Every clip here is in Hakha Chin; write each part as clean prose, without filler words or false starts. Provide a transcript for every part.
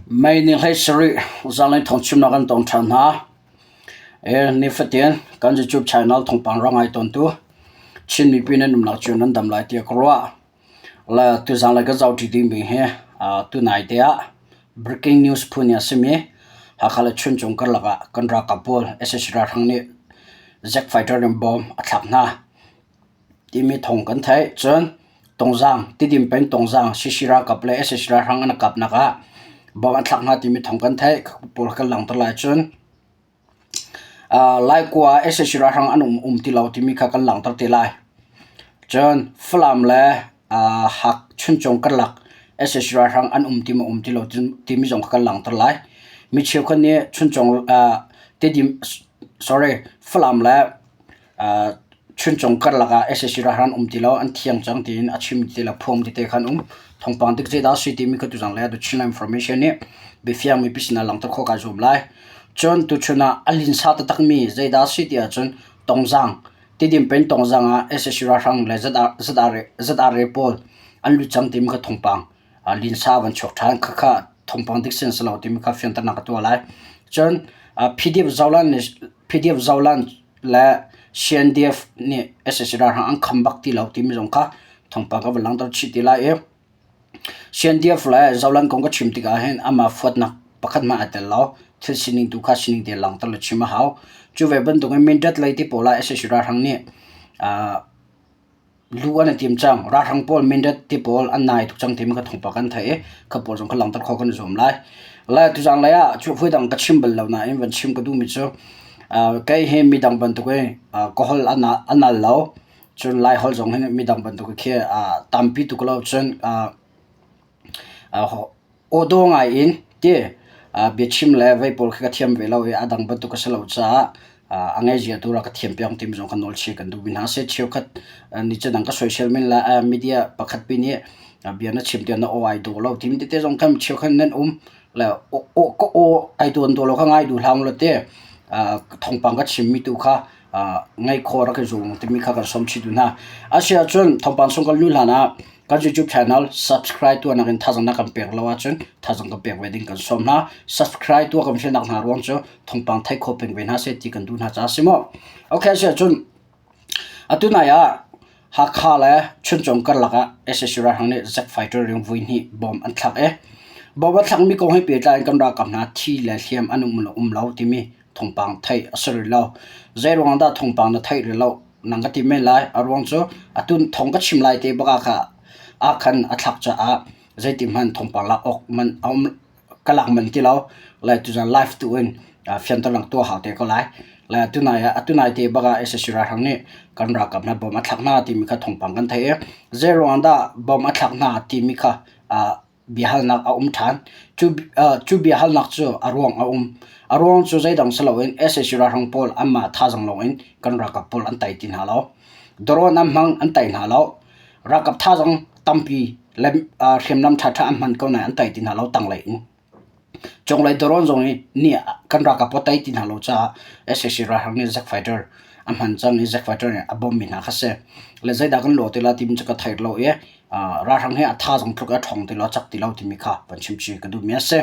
Mei ni 17 zanlei thawngchimnak an tong ṭhan hna. Nifatin kan YouTube channel thawngpang rak ngai tawntu Chin mipi nan umnak cio nan dam lai tiah ka ruah. Le tuzanlei kan zohṭi dingmi hi tunai te ah breaking news phun a simi Hakha le Chuncung karlak ah kan ralkap pawl sac ralhrang nih jet fighter in bomb a thlak hna. Timi thawng kan theih. Cun Tongzaang, Tidim peng Tongzaang CC ralkap le sac ralhrang an i kapnak ah bomb an thlak hna timi thawng kan theih. Pawl kan langhter lai. Cun Laikua ah sac ralhrang an um ti lo timi kha kan langhter te lai. Cun Falam le Hak Chuncung karlak sac ralhrang an um ti maw um ti lo timi zong kha kan langhter lai. Mi cheukhat nih Chuncung Tidim sorry Falam le Chuncung karlak ah sac ralhrang an um ti lo, an thiang cang tiin a chim ti le phuang tete kha an um. Thawngpang dik zeidah a si timi kha tuzang le The Chinland Information nih biafiang mipi sinah langhter khawh kai zuam lai. Cun tuchun ah a linsa taktakmi zeidah a si ti ahcun Tongzaang, Tidim peng Tongzaang ah sac ralhrang le ZRA pawl an lut cang timi kha thawngpang linsa van chuak ṭhan. Khakha thawngpang dik si an si lo timi kha fianternak ka tuah lai. Cun PDF Zolan PDF Zolan le CNDF nih sac ralhrang an kham bak ti lo timi zong kha thawngpang ka van langhter chih ti lai i CNDF le Zoland kong ka chim tikah hin amah fuatnak pakhat hmanh ai tel lo. Thil sining tu kha sining te langhter le chim a hau. Cu ve bantukin Mindat lei ti pawl ah sac ralhrang nih Lu an i tim cang. Ralhrang pawl mindat ti pawl an nai tuk cang timi kha thawngpang kan theih i kha pawl zong kha langhter khawh kan i zuam lai. Le tuzang lei ah cu voidang ka chim bal lo nain van chim ka duhmi cu kei hi midang bantuk i ka holh a nal lo. Cun Lai holh zong hi midang bantuk khi tampi tuk lo. Cun Awdaw ngai in ti biachim le vei pawl khi ka thiam ve lo i a dang bantuk ka si lo caah a ngaihzia tu rak ka thiam piak timi zong kha nawlchih kan duhmi hna a si. Cheukhat nih cun an ka soisel men lai. Media pakhat pi nih bia na chim tiah na aw ai dawh lo timi tete zong khan cheukhat nan um. Le ka aw ai dawn dawh lo kha ngai duh hlah ulaw ti thawngpang ka chimmi tu kha ngaih khawh rak i zuam timi kha kan sawm chih duh hna. Asiahcun thawngpang chung kan luh hlan ah kan YouTube channel subscribe tuahnak in thazaang na kan pek lo ahcun thazaang kan pek ve ding kan sawm hna. Subscribe tuah kan fialnak hna ruang cu thawngpang theih khawh peng ve hna seh ti kan duh hna caah a si maw? Okay, asiahcun atu nai ah Hakha le Chuncung karlak ah sac ralhrang nih jet fighter in vui hnih bomb an thlak i bomb a thlakmi kong he pehtlai in kan ralkap hna thi le hliam an um le um lo timi thawngpang theih a si rih lo. Zeiruang dah thawngpang na theih rih lo nang ka ti men lai. A ruang cu atu thawng ka chim lai te bak ah kha ah khan a thlak caah zeiti hmanh thawngpang lak awk man a um ka lak man ti lo. Lai tuzan live tu in fianter lang tuah hau te ko lai. Lai tunai ah atunai te bak ah sac ralhrang nih kan ralkap hna bom a thlak hna timi kha thawngpang kan theih i zeiruang dah bom a thlak hna timi kha biahalnak a um ṭhan. Cu biahalnak cu a ruang a um. A ruang cu zeidang si loin sac ralhrang pawl anmah thazaang lawngin kan ralkap pawl an tei ti hna lo. Drone an hmang an tei hna lo. Ralkap thazaang tampi le hriamnam ṭhaṭha an hman ko nain an tei ti hna lo tanglei in. Cunglei drone zong nih kan ralkap pawl tei ti hna lo caah sac ralhrang nih jet fighter a hman cang i jet fighter nih a bawmhmi hna kha si. Le zeidah kan lawh ti lai timi cu ka thei lo i ralhrang hi a thazaang tluk a ṭhawng ti lo a cak ti lo timi kha van chim chih ka duhmi a si.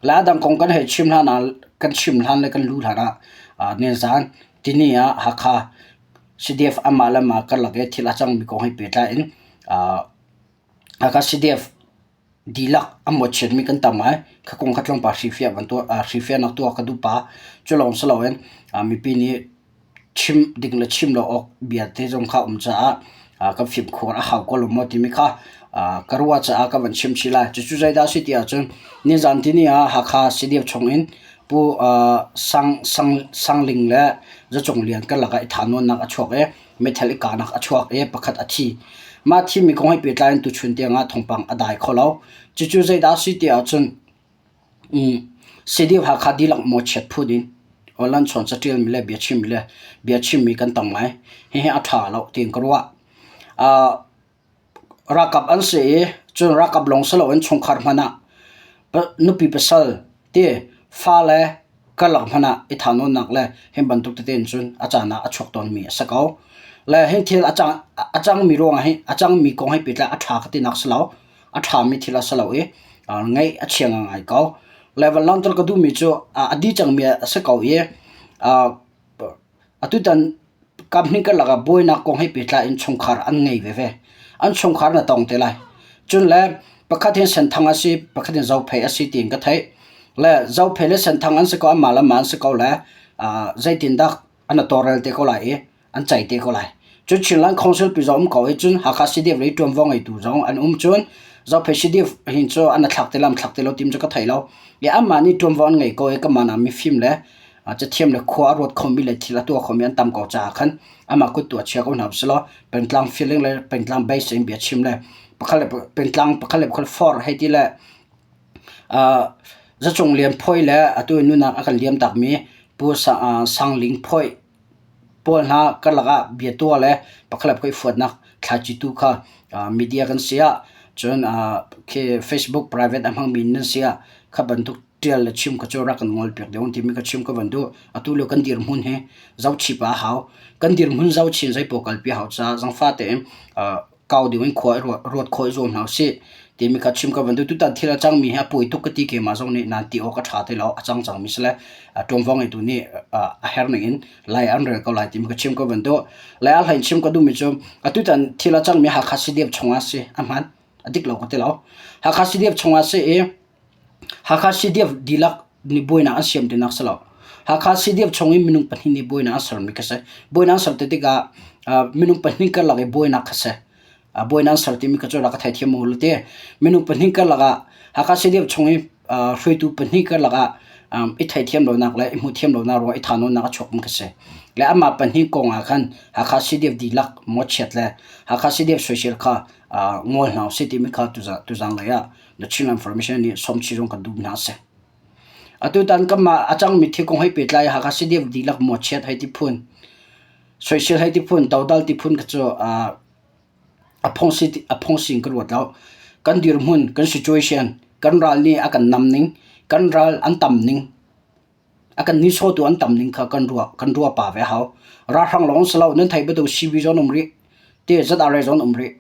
Le a dang kong kan hei chim hlan ah kan chim hlan le kan luh hlan ah nizaan tini ah Hakha CDF amah le amah karlak i thil a cangmi kong he pehtlai in Hakha CDF dihlak a mawhchiatmi kan tam ngai. Kha kong kha tlawmpal hrifiah van tuah hrifiahnak tuah ka duh pah. Cu lawng si loin mipi nih chim ding le chim lo awk bia te zong kha um caah kan fimkhur a hau ko lo maw timi kha ka ruah caah ka van chim chih lai. Cucu zeidah a si ti ahcun nizan tini ah Hakha CDF chungin Pu Sang Sang Sang Ling le Za Cung Lian karlak ah i thahnawnnak a chuak i meithal i kahnak a chuak i pakhat a thi. Mah thimi kong he pehtlai in tuchun tiangah thawngpang a dai kho lo. Cucu zeidah a si ti ahcun CDF Hakha dihlak mawchiat phun in online chawn caṭialmi le biachimmi le biachimmi kan tam ngai. Hihi a ṭha lo tiin ka ruah. Ralkap an si i cun ralkap lawng si loin chungkhar hmanh ah nupi pasal ti fale karlak hmanh ah i thahnawnnak le hi bantuk tete in cun a caan ah a chuak tawnmi a si ko. Le hi thil a cang a cangmi ruangah hin a cangmi kong he pehtlai a ṭha ka tinak si lo. A ṭhami thil a si lo i ngaih a chia ngai ko. Level langhter ka duhmi cu a dih cangmi a si ko i atutan kaphnih karlak ah buainak kong he pehtlai in chungkhar an ngei veve. An chungkhar na tong te lai. Cun le pakhat hin Senthang a si, pakhat hin Zophei a si tiin ka theih. Le Zophei le Senthang an si ko, anmah le anmah an si ko le zeitindah an i tawlrel te ko lai i an ceih te ko lai. Cun Chinland Council pi zong um ko i cun Hakha CDF lei ṭuanvo ngeitu zong an um cun Zophei CDF hin cu an thlak te lo an thlak te lo tim cu ka thei lo. I anmah nih ṭuanvo an ngei ko i kanmah nak mifim le cathiam le khua a ruat khomi le thil a tuah khomi an tam ko caah khan amah kut tu a chia ko hna usih pengtlang feeling le pengtlang base in bia chim le pakhat le pengtlang pakhat le pakhat for hei ti le Zacung Lian Phuai le atu nunak a kan liam takmi Pu Sang Ling Phuai pawl hna karlak ah bia tuah le pakhat le pakhat i fuatnak thlaici tu kha media kan si ah cun khi Facebook private a hmangmi nan si ah kha bantuk ṭial le chim kha cu rak kan ngolpiak deuh timi ka chim ka van duh. Atu lio kan dirhmun hi zohchip ah a hau. Kan dirhmun zohchin zeipaoh kalpi a hau caah zangfah tein kau ding in khua i ruat khawh i zuam hna usih timi kha chim ka van duh. Tutan thil a cangmi hi a pawi tuk ka ti keimah zong nih nan ti awk a ṭha ti lo. A cang cangmi si le ṭuanvo ngeitu nih a herh ning in lai an rel ko lai timi ka chim ka van duh. Lai a hlei chim ka duhmi cu atutan thil a cangmi Hakha CDF chungah si a hmaan. A dik lo ka ti lo. Hakha CDF chungah si i Hakha CDF dihlak nih buainak an siam tinak si lo. Hakha CDF chung i minung pahnih nih buainak an sermi kha si. Buainak an ser ti tikah minung pahnih karlak i buainak kha si. Buainak an ser timi kha cu rak ka theithiam u ti. Minung pahnih karlak ah Hakha CDF chung i hruaitu pahnih karlak ah i theithiam lonak le i hmuhthiam lonak ruangah i thahnawnnak a chuakmi kha si. Le amah pahnih kong ah khan Hakha CDF dihlak mawhchiat le Hakha CDF soisel kha ngol hna usih timi kha tuzang lei ah The Chin Information nih sawmchih zong kan duh hna a si. Atutan kanmah a cangmi thil kong hei pehtlai Hakha CDF dihlak mawchiat hei ti phun, soisel hei ti phun, dodal ti phun kha cu a phungsi a phungsi in ka ruat lo. Kan dirhmun, kan situation, kan ral nih a kan nam ning, kan ral an tam ning, A kan nihsawhtu an tam ning kha kan ruah kan ruah pah ve a hau. Ralhrang lawng si lo, nan theih bantuk CB zong um rih, ti ZRA zong um rih,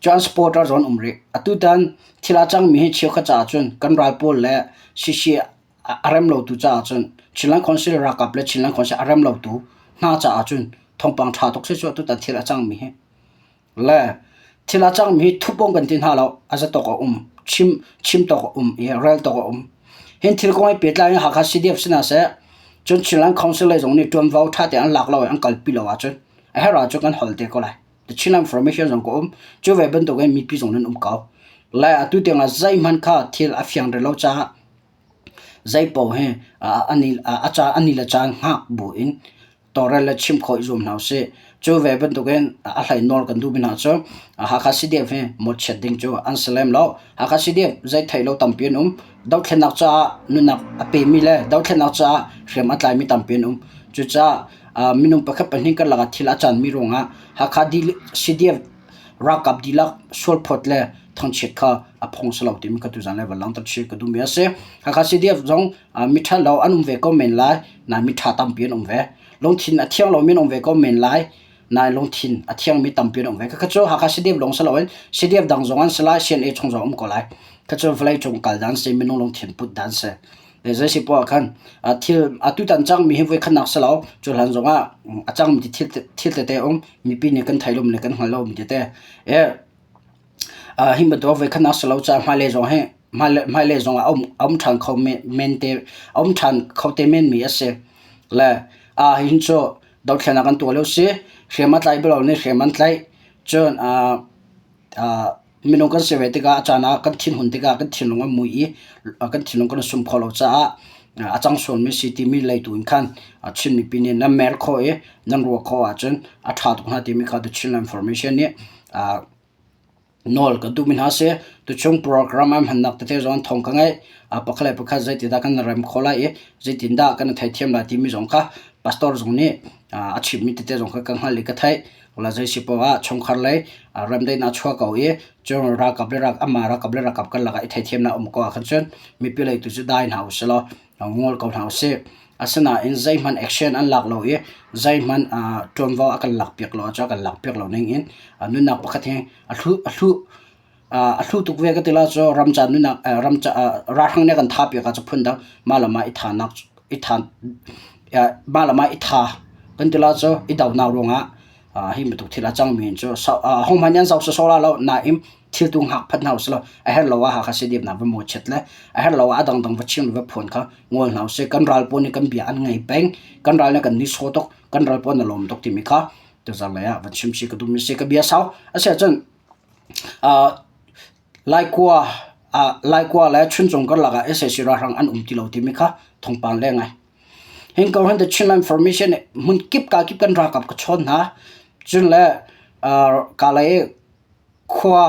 cun supporter zong um rih. Atutan thil a cangmi hi cheukhat caah cun kan ral pawl le CC a rem lotu caah cun Chinland Council ralkap le Chinland Council a rem lotu hna caah cun thawngpang ṭha tuk si cu atutan thil a cangmi hi. Le thil a cangmi hi thup awk kan ti hna lo, a zatawk a um, chim chim tawk a um i rel tawk a um. Hin thil kong he pehtlai in Hakha CDF si hna seh, cun Chinland Council lei zong nih ṭuanvo ṭha tein an lak lo i an kalpi lo ahcun a herh ahcun kan hol te ko lai. The Chinland Information zong ka um. Cu ve bantuk in mipi zong nan um ko. Le atu tiang ah zeihmanh kha thil a fiang rih lo caah zeipaoh hi a ni le caan hngak bu in tawlrel le chim khawh i zuam hna usih. Cu ve bantukin a hlei nawl kan duhmi hna cu Hakha CDF hi mawhchiat ding cu an si lem lo. Hakha CDF zei theih lo tampi an um. Dothlennak caah nunnak a pemi le dothlennak caah hriam a tlaimi tampi an um. Cucaah minung pakhat pahnih karlak ah thil a canmi ruangah Hakha CDF ralkap dihlak sualphawt le thangchiat kha a phung si lo timi kha tuzan le van langhter chih ka duhmi a si. Hakha CDF zong miṭha lo an um ve ko men lai, nain miṭha tampi an um ve. Lungthin a thiang lomi an um ve ko men lai, nain lungthin a thiangmi tampi an um ve. Khakha cu Hakha CDF lawng si loin CDF dang zong an si lai, CNA chung zong um ko lai. Kha cu vawleicung kal dan si, minung lungthin put dan si. Le zei si poah khan thil atutan cangmi hi voikhatnak si lo, cu hlan zong ah a cangmi thil thil tete um, mipi nih kan thei lomi le kan hngal lomi tete. E hi bantuk voikhatnak si lo caah hmailei zong hi hmailei zong ah a um ṭhan kho men te a um ṭhan kho te menmi a si. Le hihin cu dothlennak an tuah lio si. Hriam a tlai bal lo nih hriam an tlaih. Cun minung kan si ve tikah a caan ah kan thinhun tikah kan thinlung a mui i kan thinlung kan i sum khawh lo caah a cang sualmi si timi lei tu in khan Chin mipi nih nan mer khawh i nan ruah khawh ahcun a ṭha tuk hnga timi kha The Chinland Information nih nawl kan duhmi hna si. Tuchung program an hmannak tete zong thawng ka ngeih. Pakhat le pakhat zeitindah kan rem khawh lai i zeitindah kan i theithiam lai timi zong kha pastor zong nih a chimmi tete zong kha ka hngalh i ka theih. Wala zei si poah ah chungkhar lei remdaihnak a chuah ko i cun ralkap le amah ralkap le ralkap karlak ah i theithiamnak um ko ahkhan cun mipi lei tu cu dai hna usih law ngol ko hna usih. Asinain zeihmanh action an lak lo i zeihmanh ṭuanvo a kan lakpiak lo ahcun a kan lakpiak lo ning in nunnak pakhat hi a hlu a hlu. A hlu tuk ve ka ti la cu ramca nunak ramca ralhrang nih a kan tha piak ah cu phun dang mah le mah i thanak i than mah le mah i tha kan ti la cu i donak ruangah hi bantuk thil a cangmi cu hohmanh nih an zoh sawsawh la lo nain thil tu hngak phat hna usih law a herh lo ah Hakha CDF hna va mawchiat le a herh lo ah a dangdang va chim le va phuan kha ngol hna usih. Kan ral pawl nih kan bia an ngai peng. Kan ral nih kan nihsawh tuk. Kan ral pawl an lawm tuk timi kha tuzarh lei ah van chim chih ka duhmi si. Ka bia sau. Asiahcun Laikua Laikua le Chuncung karlak ah sac ralhrang an um ti lo timi kha thawngpang leng ai. Hin ko hin The Chinland Information nih hmun kip ka kip kan ralkap ka chawn hna. Cun le kalay khua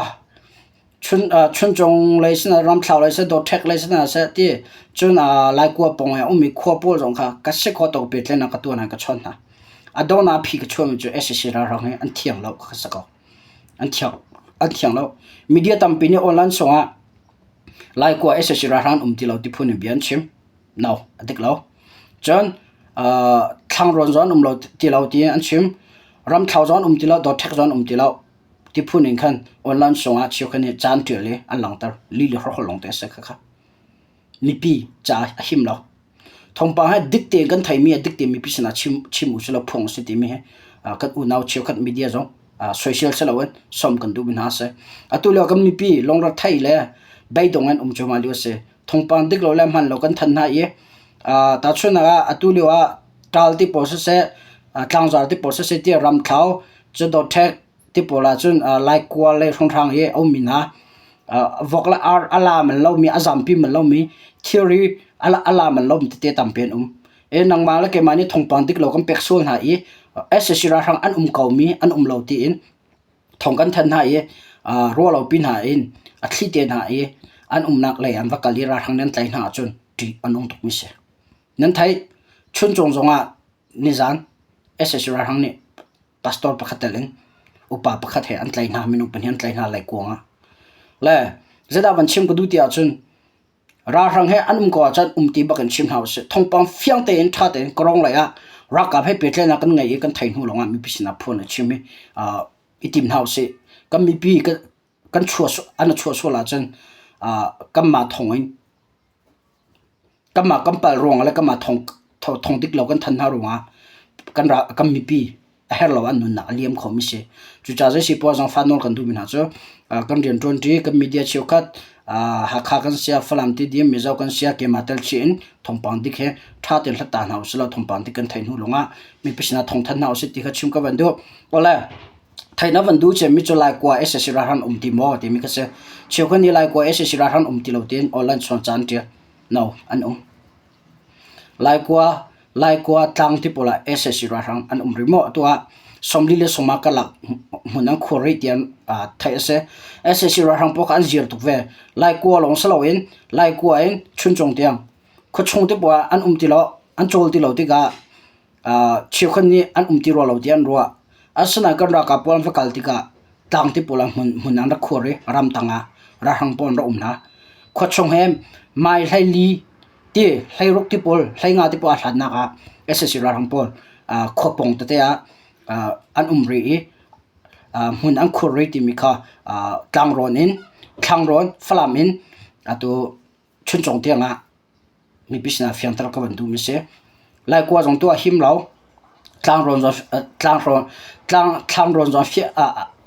Chuncung lei sinah Ramthlau lei seh Dawtṭhek lei sinah seh ti cun Laikua pawng i a ummi khua pawl zong kha ka si khawh tawk pehtlaihnak ka tuah hna ka chawnh hna. A donghnak a phi ka chuahmi cu sac ralhrang hi an thiang lo kha si ko. An thiang, an thiang lo. Media tampi nih online chungah Laikua sac ralhrang an um ti lo ti phun in bia an chim. No, a dik lo. Cun thlangrawn zong an um lo ti lo tiin an chim. Ramthlau zong an um ti lo, Dawtṭhek zong an um ti lo. Ti phun in khan online chungah cheukhat nih caan ṭial i an langhter. Lih le hrawkhrol lawng te a si khakha. Mipi ca a him lo. Thawngpang hi dik tein kan theimi a dik tein mipi sinah chim chim u sih law phuang a si timi hi kan unau cheukhat media zong soisel si loin sawm kan duhmi hna a si. Atu lio kan mipi lungre le beidong in um cuahmah lio a si. Thawngpang dik lo le hman lo kan thanh hna i tahchunhnak ah atu lio ah ṭaal ti pawl siseh, tlangzar ti pawl siseh tiah ramthlau, cudawṭhek ti pawl ahcun laikua le hrawnghrang hi a ummi hna vok le ar a la man lomi a zampi man lomi thilri a la man lomi tete tampi an um. E nangmah le keimah nih thawngpang dik lo kan pek sual hna i sac ralhrang an um ko mi an um lo tiin thawng kan thanh hna i ruah lopi hna in a thli te hna i an umnak lei an va kal i ralhrang nan tlaih hna ahcun ṭih a nung tukmi si. Nan theih Chuncung zongah nizan sac ralhrang nih pastor pakhat tel in upa pakhat he an tlaih hna minung pahnih an tlaih hna leikuang ah. Le zeidah van chim ka duh ti ahcun ralhrang he an um ko ahcun um ti bak in chim hna usih. Thawngpang fiang tein ṭha tein Karong lei ah ralkap he pehtlaihnak kan ngei i kan theih hnu lawngah mipi sinah phuan a chim i i tim hna usih. Kan mipi kan chuah an i chuah sual ahcun kanmah thawng in Kanmah kan palh ruangah le kanmah thawng dik lo kan thanh hna ruangah kan ral kan mipi a herh lo an nunnak a liam khomi si. Cucaah zei si poah zangfah nawl kan duhmi hna cu kan rianṭuanṭi, kan media cheukhat Hakha kan sia, Falam Tidim, Mizo kan sia, keimah tel chih in thawngpang dik hi ṭha tein hlat ta hna usih law thawngpang dik kan theih hnu lawngah mipi sinah thawngthanh hna usih ti kha chim ka van duh. Awle theih na van duh ciami cu Laikua sac ralhrang um ti maw timi kha si. Cheukhat nih Laikua sac ralhrang um ti lo tiin online chuan caan ṭial. No, an um. Laikua, Laikua tlang ti pawl ah sac ralhrang an um rih maw? Atu ah 40 le sawma karlak hmun an khuar rih tiah theih a si. sac ralhrang pawl kha an zir tuk ve. Laikua lawng si loin Laikua in Chuncung tiang khuachung te pawl ah an um ti lo, an cawl ti lo tikah cheukhat nih an um ti rua lo tiah an ruah. Asinain kan ralkap pawl an va kal tikah tlang ti pawl ah hmun an rak khuar i ramtang ah ralhrang pawl an rak um hna. Khuachung he mai 14 ti 16 ti pawl 15 ti pawl aa hlatnak ah sac ralhrang pawl khua pawng tete ah an um rih i hmun an khur rih timi kha tlangrawn in thlangrawn Falam in atu Chuncung tiang ah mipi sinah fiangter ka van duhmi si. Laikua zong tu a him lo. Tlangrawn zong tlangrawn tlang thlangrawn zong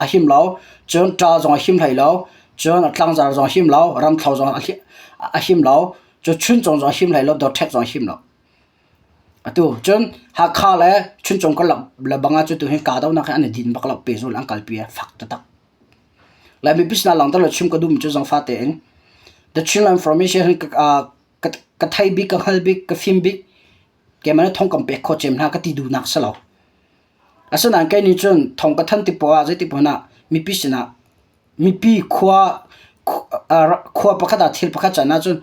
a him lo. Cun ṭa zong a him hlei lo. Cun tlangzar zong a him lo. Ramthlo zong a him lo. Cun Chuncung zong a him hlei lo. Dawtṭhek zong a him lo. Atu cun Hakha le Chuncung karlak le bang ah cu tu hin kahdohnak hi an i din bak lo. Pehzul an kalpi a fak taktak. Lai mipi sinah langhter le chim ka duhmi cu zangfah tein The Chinland Information hi ka thei bik, ka hngal bik, ka fim bik, keimah nih thong kan pek khawh cem hna ka ti duhnak si lo. Asinain kei nih cun thong ka than ti poah ah zeiti hmanh ah mipi sinah mipi khua khua pakhat ah thil pakhat can ahcun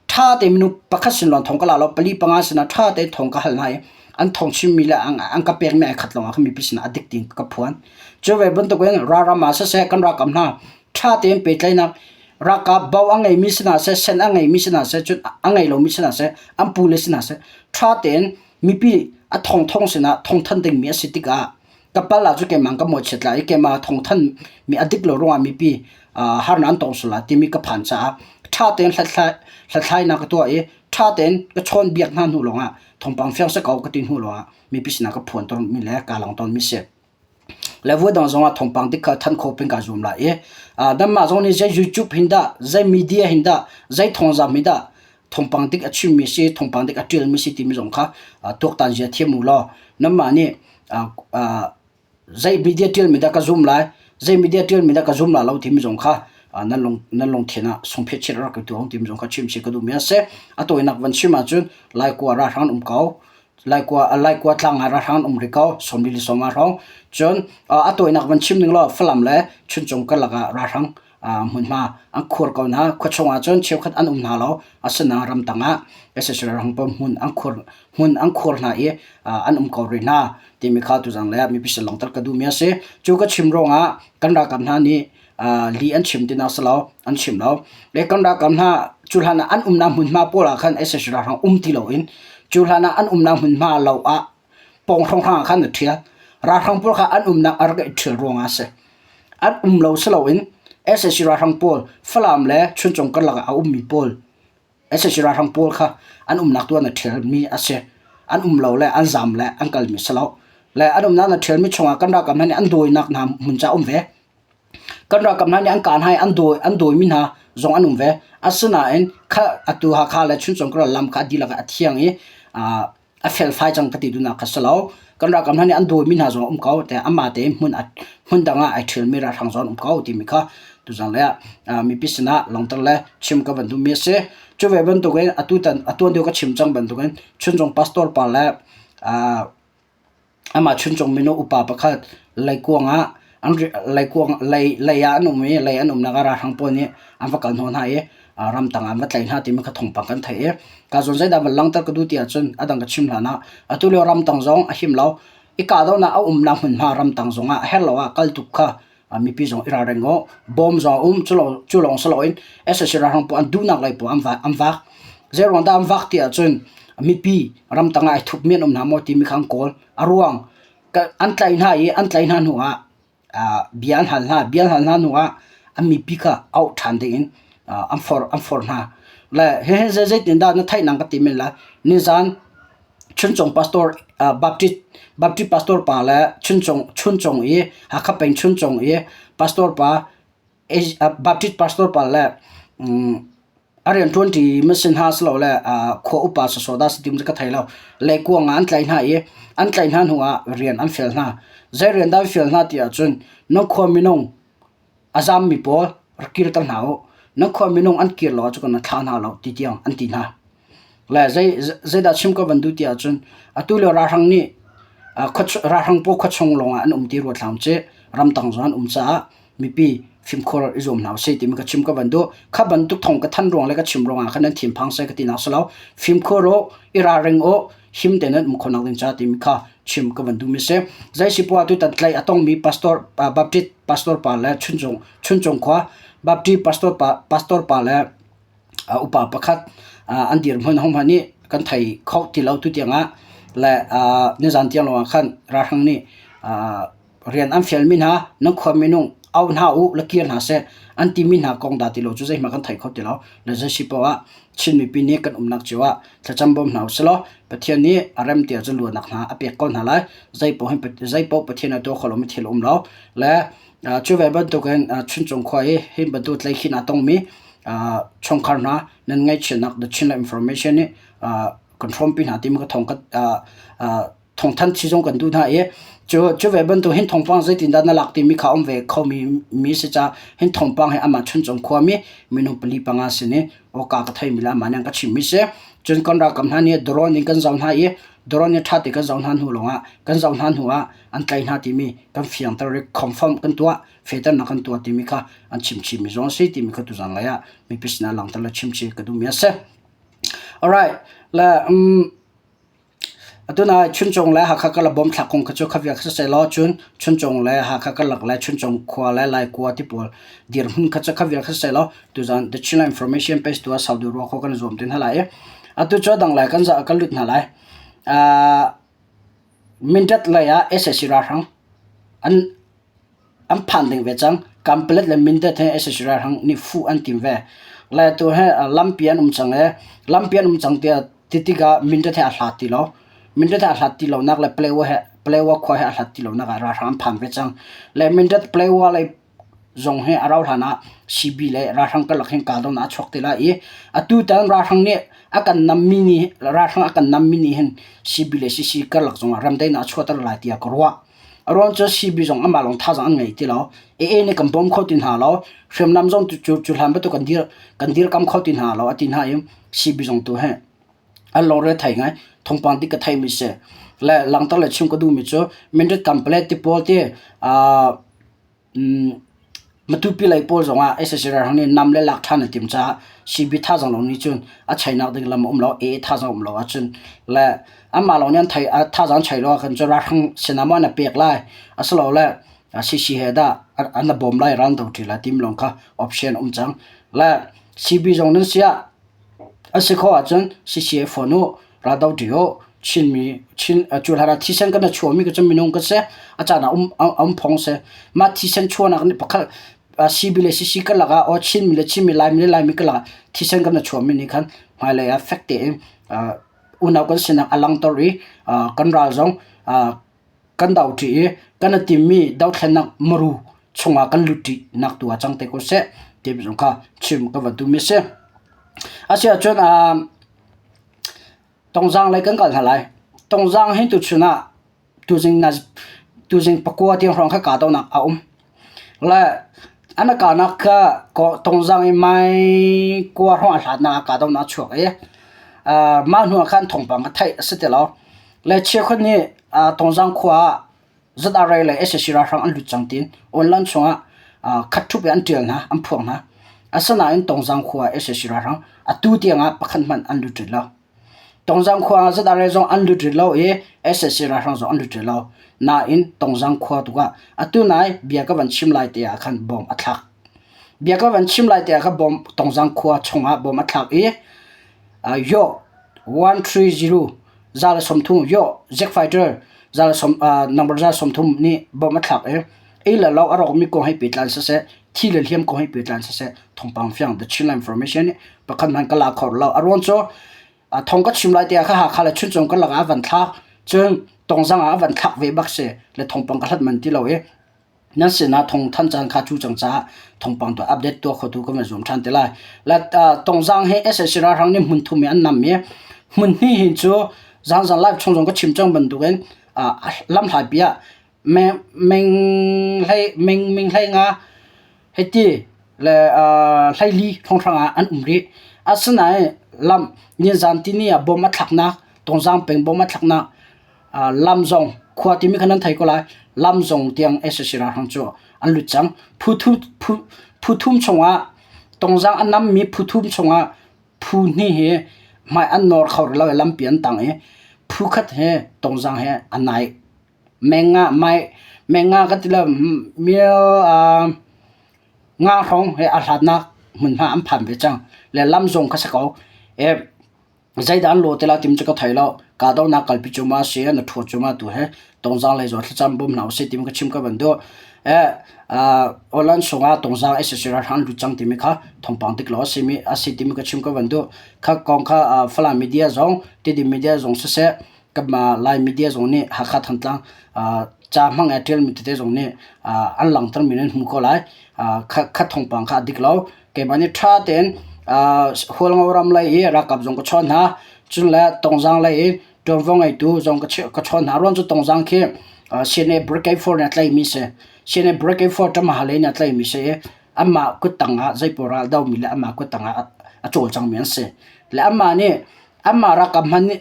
ṭha tein minung pakhat sin lawng thong ka la lo, pali panga sinah ṭha tein thong ka hal hna i an thong chimmi le an ka pekmi ai khat lawngah khan mipi sinah a dik tiin ka phuan. Cu ve bantukin ralram ah siseh kan ralkap hna ṭha tein pehtlaihnak ralkap bo a ngeimi sinah seh, sen a ngeimi sinah seh, cun a ngei lomi sinah seh, an pule sinah seh ṭha tein mipi a thongthong sinah thongthan dingmi a si tikah. Ka pal ah cu keimah ka mawhchiat lai i keimah thawngthanh mi a dik lo ruangah mipi harnak an tong sual lai timi ka phan caah ṭha tein hlathlainak ka tuah i ṭha tein ka chawnbiak hna hnu lawngah thawngpang fiang si ko ka ti hnu lawngah mipi sinah ka phuan tawnmi le kaa lang tawnmi si. Le voidang zongah thawngpang dik kha thanh khawh peng kaa zuam lai i nanmah zong nih zei YouTube hin dah, zei media hin dah, zei thawngzam hin dah thawngpang dik a chimmi si, thawngpang dik a ṭialmi si timi zong kha tuaktan zia thiam u law nanmah nih zei media ṭialmi dah ka zum lai, zei media ṭialmi dah ka zum lai lo timi zong kha nan lung nan lungthin ah sungphiat chiat rak i tuah timi zong kha chim chih ka duhmi a si. A tawinak van chim ahcun Laikua ralhrang um ko. Laikua Laikua tlang ah ralhrang um rih ko. 40 le 50 hrawng. Cun a tawinak van chim ning law Falam le Chuncung karlak ah ralhrang hmunhma an khuar ko hna. Khuachung ah cun cheukhat an um hna lo. Asinain ramtang ah sac ralhrang pawl hmun an khuar hmun an khuar hna i an um ko rih hna timi kha tuzang le mipi sin langhter ka duhmi a si. Cu ka chim ruangah kan ralkap hna nih li an chim tinak si lo, an chim lo. Le kan ralkap hna cu hlan ah an umnak hmunhma pawl ah khan sac ralhrang um ti loin cu hlan ah an umnak hmunhma lo ah pawng hrawnghrang ah khan a ṭhial. Ralhrang pawl kha an umnak a rak i ṭhial ruangah a si. An um lo si loin sac ralhrang pawl Falam le Chuncung karlak ah a ummi pawl sac ralhrang pawl kha an umnak tu ah na ṭhialmi a si. An um lo le an zaam le an kalmi si lo. Le an umnak na ṭhialmi chungah kan ralkap hna nih an dawinak hna hmun ca um ve. Kan ralkap hna nih an kah hna i an dawi an dawimi hna zong an um ve. Asinain kha atu Hakha le Chuncung kar lam kha a dihlak ah a thiang i a felfai cang ka ti duhnak kha si lo. Kan ralkap hna nih an dawimi hna zong a um ko. Tiah amah tein hmun hmun dang ah ai ṭhialmi ralhrang zong an um ko timi kha tuzang lei ah mipi sinah langhter le chim ka van duhmi a si. Cu ve bantukin atutan atuan deuh ka chim cang bantukin Chuncung pastor pa le Amah Chuncung mino upa pakhat leikuang ah an leikuang lei lei ah an um i lei an umnak ah ralhrang pawl nih an va kal hnawh hna i ramtang ah an va tlaih hna timi kha thawngpang kan theih i ka zawn zeidah van langhter ka duh ti ahcun a dang ka chim hlan ah atu lio ramtang zong a him lo i kahdohnak a umnak hmunhma ramtang zong ah a herh lo ah kal tuk kha mipi zong i ralring u. Bawm zong a um cu lawng si loin sac ralhrang pawl an duhnak lei pawl an vak. Zeiruang dah an vak ti ahcun mipi ramtang ah ai thupmi an um hna maw timi kha an kawl. A ruang an tlaih hna i an tlaih hna hnu ah bia an hal hna. Bia an hal hna hnu ah an mipi kha auh ṭhan dingin an forh an forh hna. Le hihi zeitin dah na theih nang ka ti men lai. Nizan Chuncung pastor Baptist Baptist pastor pa le Chuncung Chuncung i Hakha peng Chuncung i pastor pa Baptist pastor pa le a rianṭuanṭi ma si hna silole khua upa sawsawh dah si ti ka thei lo. Leikuang ah an tlaih hna i an tlaih hna hnuah rian an fial hna. Zei rian dah an fial hna ti ahcun nan khua minung A zammi pawl rak kirter hna u. Nan khua minung an kir lo ahcun kan thlah hna lo ti tiang an ti hna. Le zei zeidah chim ka van duh ti ahcun atu lio ralhrang nih ralhrang pawl khuachung lawngah an um ti ruat hlah ci ramtang zong an um caah mipi fimkhur i zuam hna usih timi ka chim ka van duh. Kha bantuk thawng ka thanh ruang le ka chim ruangah khan nan thinphang seh ka ti nak si lo. Fimkhur u, i ralring u, him tein nan um khawhnak ding ca timi kha chim ka van duhmi si. Zei si poah tutan tlaih a tongmi pastor Baptist pastor pa le Chuncung Chuncung khua Baptist pastor pa pastor pa le upa pakhat an dirhmun hohmanh nih kan thei kho ti lo tu tiangah le nizan tiang lawngah khan ralhrang nih rian an fialmi hna nan khua minung au hna u la kir hna seh an timi hna kong dah ti lo cu zeihmanh kan thei kho ti lo. Le zei si poah Chin mipi nih kan umnak cio ah thlacam bawm hna usilaw Pathian nih a rem ti ahcun luatnak hna a pek ko hna lai. Zeipaoh hin zeipaoh Pathian a tuah kho lomi thil a um lo. Le cu ve bantukin Chuncung khua i hi bantuk tlaihkhih aa tongmi chungkhar hna nan ngaihchiatnak The Chinland Information nih kan hrawmpi hna timi ka thawng ka thawngthanh chi zong kan duh hna i cu cu ve bantuk hin thawngpang zeitindah na lak timi kha um ve khomi mi si ca hin thawngpang hi amah Chuncung khuami minung pali panga sin i awka ka theimi le amah nih an ka chimmi si. Cun kan ralkap hna nih drone in kan zoh hna i drone in ṭha te kan zoh hna hnu lawngah kan zoh hna hnu ah an tlaih hna timi kan fiangter i confirm kan tuah fehternak kan tuah timi kha an chim chimmi zong a si timi kha tuzan lei ah mipi sinah langhter le chim chih ka duhmi a si. Alright, le um, Atu-nai Chuncung le Hakha karlak bawmthlak kong kha cu kha vial kha siseh law cun Chuncung le Hakha karlak le Chuncung khua le Laikua ti pawl dirhmun kha cu kha vial kha siseh law tuzaan The Chinland Information Page tu ah sau deuh rua khawh kan i zuam te hna lai i atu cu a dang lai kan kan lut hna lai. Uh, Mindat lei ah sac ralhrang. An an phan ding ve cang. Kanpalet le Mindat he sac ralhrang nih fuh an tim ve. Le tu he lampi an um cang i lampi an um cang tiah ti tikah Mindat he a hlat ti lo. Mindat he a hlat ti lonak le Palewa he Palewa khua he a hlat ti lonak ah ralhrang an phan ve cang. Le Mindat Palewa lei zong hi a rauh hlan ah CB le ralhrang karlak hin kahdohnak a chuak te lai i atutan ralhrang nih a kan nammi nih ralhrang a kan nammi nih hin CB le CC karlak zongah remdaihnak a chuahter lai tiah ka ruah. A ruang cu CB zong amah lawng thazaang an ngei ti lo. AA nih kan bawm kho ti hna lo. Hriamnam zong cu cu hlan bantuk kan dir kan dirkam kho ti hna lo a ti hna i CB zong tu hi an lungre thei ngai. Thawngpang dik ka theimi si. Le langhter le chim ka duhmi cu Mindat Kanpalet ti pawl ti Matupi lei pawl zongah sac ralhrang nih nam le lak ṭhan an timh caah CB thazaang lawng nih cun a cheinak ding lam a um lo, AA thazaang um lo ahcun le anmah lawng nih an thei thazaang an chei lo ahkhan cun ralhrang sinah maw an i pek lai asilole CC he dah an i bawm lai ral an do ṭi lai timi lawng kha option a um cang. Le CB zong nan si ah a si khawh ahcun CC he phone u raldo ṭi u Chinmi Chin cu hlan ah thisen kan i chuahmi cu minung kan si a caan ah um um phong si mah thisen chuahnak nih pakhat CB le CC karlak ah or Chinmi le Chinmi Laimi le Laimi karlak ah thisen kan i chuahmi nih khan hmailei ah fek tein unau kan sinak a langhter i kan ral zong kan do ṭi i kan i timmi dothlennak muru chungah kan lut ṭi nak tu ah cang te ko seh ti zong kha chim ka van duhmi a si. Asiahcun Tongzaang lei kan kal hna lai. Tongzaang hi tuchun ah tuzing na tuzing pakua tiang hrawng kha kahdohnak a um. Le an a kahnak kha Tongzaang i mai kua hrawng a hlatnak ah kahdohnak a chuak i mah hnu ah khan thawngpang ka theih a si ti lo. Le cheukhat nih Tongzaang khua ah ZRA le sac ralhrang an lut cang tiin online chungah khat ṭhup in an ṭial hna, an phuang hna. Asinain Tongzang khua ah sac ralhrang atu tiangah pakhat hmanh an lut rih lo. Tongzang khua ah ZRA zong an lut rih lo i sac ralhrang zong an lut rih lo. Nain Tongzang khua tu ah atu nai bia ka van chim lai te ah khan bom a thlak. Bia ka van chim lai te ah khan bom Tongzang khua chungah bom a thlak i Yaw 130 130 yaw Jack Fighter number 130 nih bom a thlak i ei le lo a rawkmi kong he pehtlai siseh thi le hliam kong he pehtlai siseh thawngpang fiang The Chinland Information nih pakhat hmanh ka la kho lo. A ruang cu thong ka chim lai tiah kha Hakha le Chuncung karlak ah a van thlak cun Tongzang ah a van thlak ve bak si le thawngpang ka hlat man ti lo i Nan sinah thawngthanh caan kha cu cang caah thawngpang tuah update tuah khotu kan van zuam ṭhan te lai. La Tongzang hi sac ralhrang nih hmun thum i an nam i hmun hnih hin cu zaanzan live chung zong ka chim cang bantukin lamhlaipi ah meng hlei meng meng hlei nga hei le hleili hrawnghrang ah an um rih. Asinain lam nizan tini ah bom a thlaknak Tongzang peng bom a thlaknak lam zong khua timi kha nan thei ko lai lam zong tiang sac ralhrang cu an lut cang phu phu phu thum chungah tongzang a nammi phu thum chungah phu hnih hi hmai an nawr kho rih lo i lampi an tang i phu khat he tongzang he a nai menga mai menga ka ti lo mil nga hrawng he a hlatnak hmunhma an phan ve cang le lam zong kha si ko e Zeidah an lawh te lai timi cu ka thei lo. Kahdohnak kalpi cu ma si, na ṭhuat cu ma tu he Tongzang lei zawn thlacam bawm hna usih timi ka chim ka van duh. Online chungah Tongzang sac ralhrang an lut cang timi kha thawngpang dik lo a simi a si timi ka chim ka van duh. Kha kong kha Falam media zong, Tidim media zong siseh, kanmah Lai media zong nih Hakha Thantlang ca hmang i a ṭialmi tete zong nih an langhtermi nan hmu ko lai. Kha thawngpang kha a dik lo. Keimah nih ṭha tein Hualngo ram lei i ralkap zong ka chawn hna. Cun le Tongzang lei i ṭuanvo ngeitu zong ka chawn hna. Ruang cu Tongzang khi CNA Brigade 4 nih a tlaihmi si. CNA Brigade 4 ṭamaha lei nih a tlaihmi si i anmah kuttang ah zeipaoh ral domi le anmah kuttang ah a cawlcangmi an si. Le anmah nih anmah ralkap hmanh nih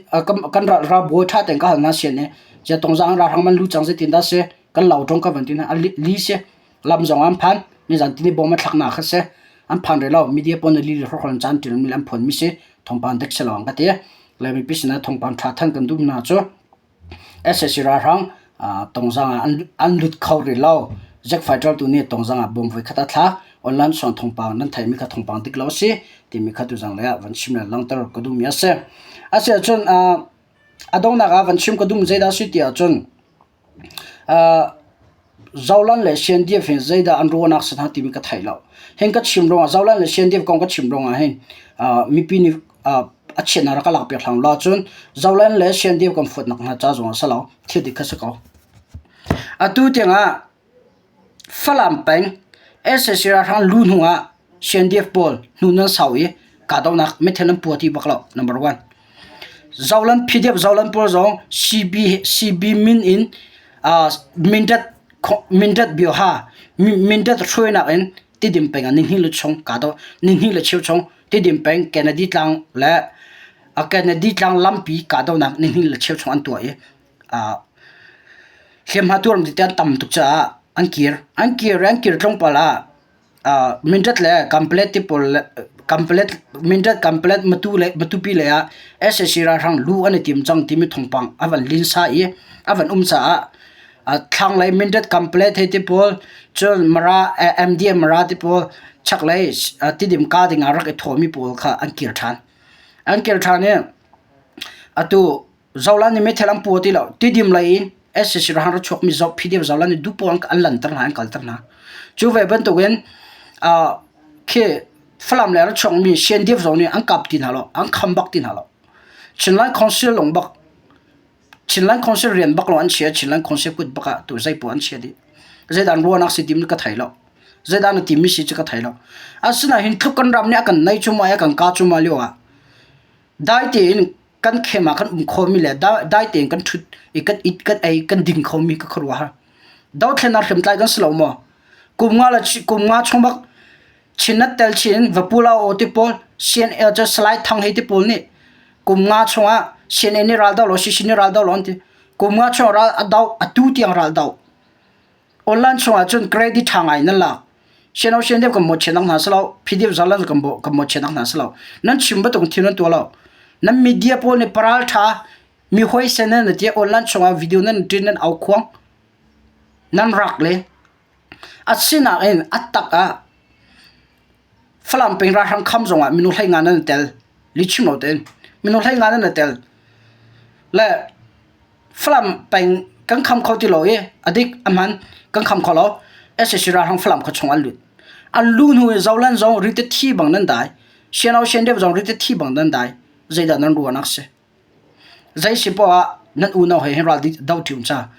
kan ralbawi ṭha tein ka hal hna CNA cia Tongzang ralhrang man lu cang zeitin dah si kan lo ṭong ka van ti hna a li si. Lam zong an phan. Nizan tini bom a thlaknak kha si. An phan rih lo. Media pawl nih lili hrawkhrol in caan ṭilmi le an phuanmi si. Thawngpang dik si lo an ka ti. Le mipi sinah thawngpang ṭha than kan duh hna cu sac ralhrang tongzang ah an lut kho rih lo. Jack Fighter tu nih tongzang ah bom voikhat a thlak. Online suan thawngpang nan theihmi kha thawngpang dik lo a si timi kha tuzang lei ah van chim le langhter ka duhmi a si. Asiahcun a donghnak ah van chim ka duhmi zeidah a si ti ahcun. Zoland le CNDF hin zeidah an ruahnak si hna timi ka thei lo. Hin ka chim ruangah Zoland le CNDF kong ka chim ruangah hin mipi nih a chiatnak rak ka lak piak hlang lo ahcun Zoland le CNDF kan fuatnak hna ca zong ah si lo. Thil dik kha si ko. Atu tiangah Falam peng sac ralhrang lu hnu ah CNDF pawl hnu nan sau i kahdohnak meithal an pua ti bak lo number one. Zoland PDF Zoland pawl zong CB CB min in Mindat Mindat bioha Mindat hruainak in Tidim peng ah nihnih le chung kahdoh nihnih le cheu chung Tidim peng Kennedy tlang le Kennedy tlang lampi kahdohnak nihnih le cheu chung an tuah i Hliamhma tuar tete an tam tuk caah an kir. An kir i an kir tlawmpal ah Mindat le Kanpalet ti pawl le Kanpalet Mindat Kanpalet Matu le Matupi lei ah sac ralhrang lu an i tim cang timi thawngpang a van linsa i a van um caah thlanglei Mindat Kanpalet hei ti pawl cun Mara MDM Mara ti pawl chaklei Tidim ka ding ah rak i thawmi pawl kha an kir ṭhan. An kir ṭhan i atu Zolan nih meithal an pua ti lo. Tidim lei in sac ralhrang ra chuakmi zoh PDF Zolan nih duhpoh an lanter hna an kalter hna. Cu ve bantukin uh, khi Falam le ra chuakmi CNDF zong nih an kap ti hna lo, an kham bak ti hna lo. Chinland Council lung bak Chinland Council rian bak lo an chia Chinland Council kut bak ah tu zei an chia dih. Zeidan ruahnak si tim ka thei lo. Zeidan na timi si cu ka thei lo. Asinain tluk kan ram nih a kan nei cuma i a kan ka cuma lio ah dai tein kan khem ah kan um khomi le dai tein kan ṭhut i kan it kan ei kan ding khomi ka khuaruahhar. Dothlennak hriamtlai kan si lo maw? Kum nga le kum nga chung bak Chinat tel chin Vapula aw ti pawl CNL cu Salai Thang hei ti pawl nih kum nga chungah CNA nih ral do lo CC nih ral do lo an ti. Kum nga chung ral a do atu tiang ral do. Online chungah cun credit ṭha ngai nan lak. Siano sian deuh kan mawhchiat nak hna si lo. PDF zalan kan kan mawhchiat nak hna si lo. Nan chim bantuk thil nan tuah lo. Nan media pawl nih paral ṭha mi huaisen nan ti online chungah video nan ṭin nan au khuang. Nan rak le asinain in a tak ah Falam peng ralhrang kham zongah minung hlei nga nan tel. Li chim lo tein minung hlei nga nan tel. Le Falam peng kan kham kho ti lo i a dik a hman kan kham kho lo. sac ralhrang Falam khua chung an lut. An lu hnu i Zoland zong rite thi bang nan dai. Siano Siandep zong rite thi bang nan dai. Zeidah nan ruahnak si? Zei si poah ah nan unau he hin ral do ṭi ca.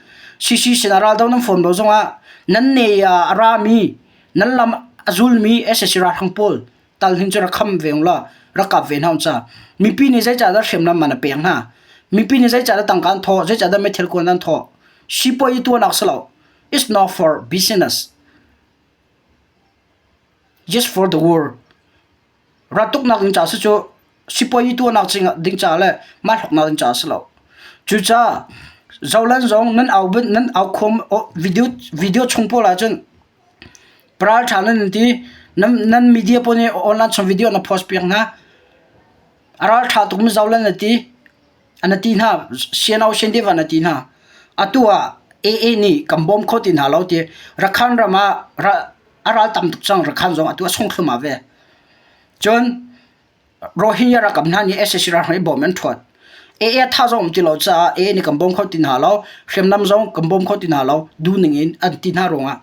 CC sinah ral do nan fawm lo zongah nan ne ah a rami nan lam a zulmi sac ralhrang pawl tal hin cu rak kham ve ung law rak kap ve hna un ca. Mipi nih zeicahdah hriamnam man a pek hna? Mipi nih zeicahdah tangka an thawh? Zeicahdah meithal kuan an thawh? Sipuai i tuahnak si lo. It's not for business. Just for the war. Raltuknak ding ca si cu sipuai i tuahnak ding ca le mah hlawknak ding ca si lo. Cucaah Zoland zong nan au nan au khom video video chung pawl ahcun Paral ṭha nan ti. Nan, nan media pawl nih online chung video na post piak hna. A ral ṭha tukmi zolan na ti. Ana ti hna. CNO CNDF na ti hna. Atu ah AA nih kan bawm kho ti hna lo ti. Rakhan ram ah a ral tam tuk cang Rakhan zong atu a sung thlum ah ve. Cun Rohingya ralkap hna nih sac ralhrang i bawm an ṭhuat. AA tha zong um ti lo caah AA nih kan bawm kho ti hna lo, hriamnam zong kan bawm kho ti hna lo, duhning in an ti hna ruangah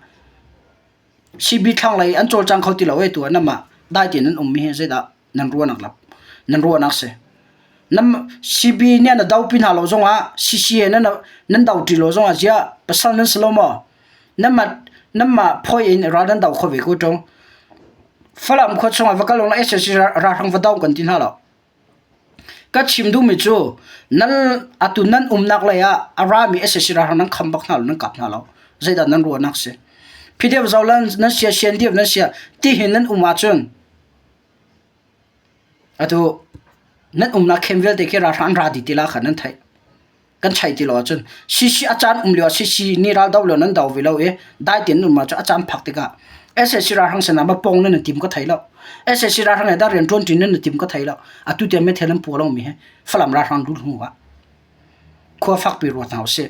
CB thlanglei an cawlcang kho ti lo e tu ah namah dai tein nan ummi hi zeidah nan ruahnak lap nan ruahnak si. Nam CB nih an do pi hna lo zongah CCA nan nan do ṭi lo zongah ziah pasal nan si lo maw? Namah namah phoi in ral nan do kho ve ko ṭung. Falam khua chungah va kal lawng sac ralhrang va do kan ti hna lo. Ka chim duhmi cu nan atu nan umnak lei ah a rami sac ralhrang nan kham bak hna lo nan kap hna lo. Zeidah nan ruahnak si? PDF zolan nan sia CNDF nan sia tihin nan um ahcun atu nan umnak khem vialte khi ralhrang an ra dih ti la kha nan theih. Kan chaih ti lo ahcun CC a caan um lio ah CC nih ral do lio nan do ve lo i dai tein nan um ahcun a caan phak tikah sac ralhrang sinah ma pong nan i tim ka thei lo. sac ralhrang he dah rian ṭuan ṭi nan i tim ka thei lo. Atu tiang meithal nan pua lomi hi Falam ralhrang lut hnu ah khua fakpi ruat hna usih.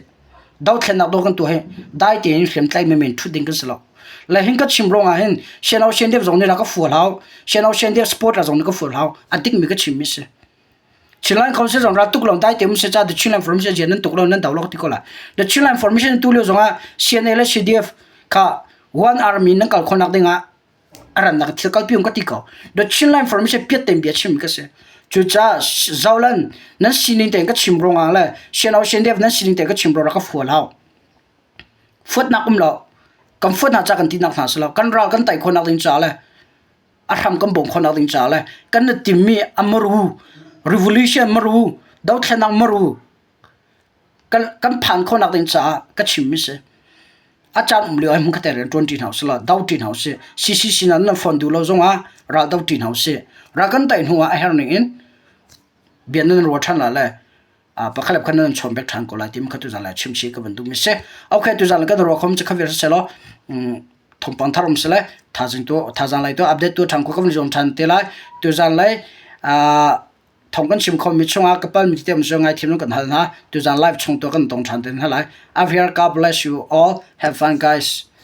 Dothlennak dawh kan tuah hi dai tein hriamtlai menmen ṭhut ding kan si lo. Le hin ka chim ruangah hin CNO CNDF zong nih rak ka fual hau. CNO CNDF support zong nih ka fual hau. A dikmi ka chimmi si. Chinland Council zong ral tuk lo dai te um se cha the Chinland Formation jian nan tuk lo nan do lo ti ko la. The Chinland Formation tu lio zong ah CNA le CDF Kha one army nan kal khawhnak ding ah a rannak thil kalpi um ka ti ko. The Chinland Formation piat tein bia chim ka si. Cucaah Zolan nan sining tein ka chim ruangah le Siano Siandev nan sining tein ka chim ruangah ka fual hau. Fuatnak um lo. Kan fuat hna ca kan tinak hna si lo. Kan ral kan tai khawhnak ding ca le a hram kan bawm khawhnak ding ca le kan na timmi a maru revolution maru dothlennak maru kan kan phan khawhnak ding caah ka chimmi si. A caan um lio ah hmun khat rian ṭuan ṭi hna usih law do ṭi hna usih. CCC nan nan phone duh lo zongah ral do ṭi hna usih. Ral kan tei hnu ah a herh ning in bia nan ruah ṭhan la le pakhat le pakhat nan chawn bek ṭhan ko lai timi kha tuzan lai chim chih ka van duhmi si. Okay, tuzan kan ruah khom cu kha vial selaw thawngpang thar um sile thazing tu thazang lai tu update tu ṭhan ko ka van zuam ṭhan te lai. Tuzan lai Thawng kan chim khomi chungah ka palmi tete um cu ngaithiam in kan hal hna. Tuzaan live chung tu kan tong ṭhan te hna lai. Avir, God bless you all. Have fun guys.